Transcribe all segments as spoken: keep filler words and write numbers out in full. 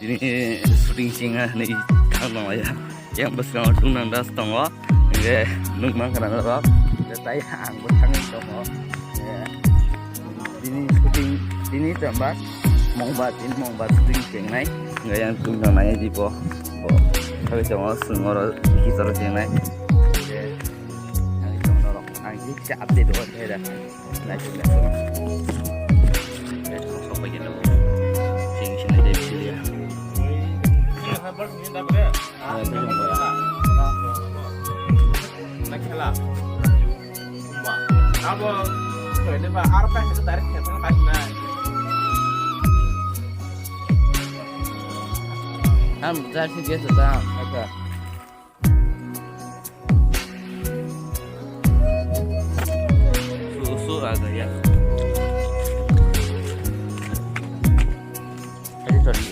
Tini shooting singa ni thang nang ya. Yang bwskango tung nang das tongo. Nge nuk mang khana rok. Tei ang bo thangwi tongo. Nge tini shooting, tini chamba mongba, tini mongba shooting chengnai. Nge yang tung nang nai di bo. Bo. Thangwi tongo, sungoro, hikoro chengnai. Nge thangwi tongo norok. Ang kisa update o thai da. Nai tung nang. Nge thang sok bai khe tongo. Cheng sinai dai piliya. Ang jersey dia sudah, agak. Susu agak ya. Tadi sorry.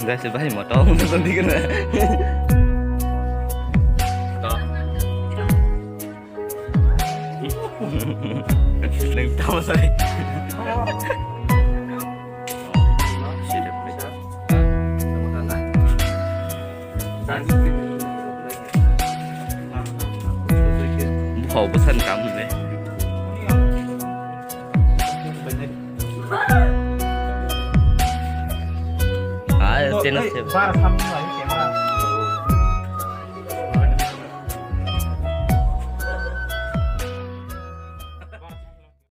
Guys, bahai motong tadi kena. Neng tahu saya. Bwkhao bwsani kaam hwnwi. Ah, channel se.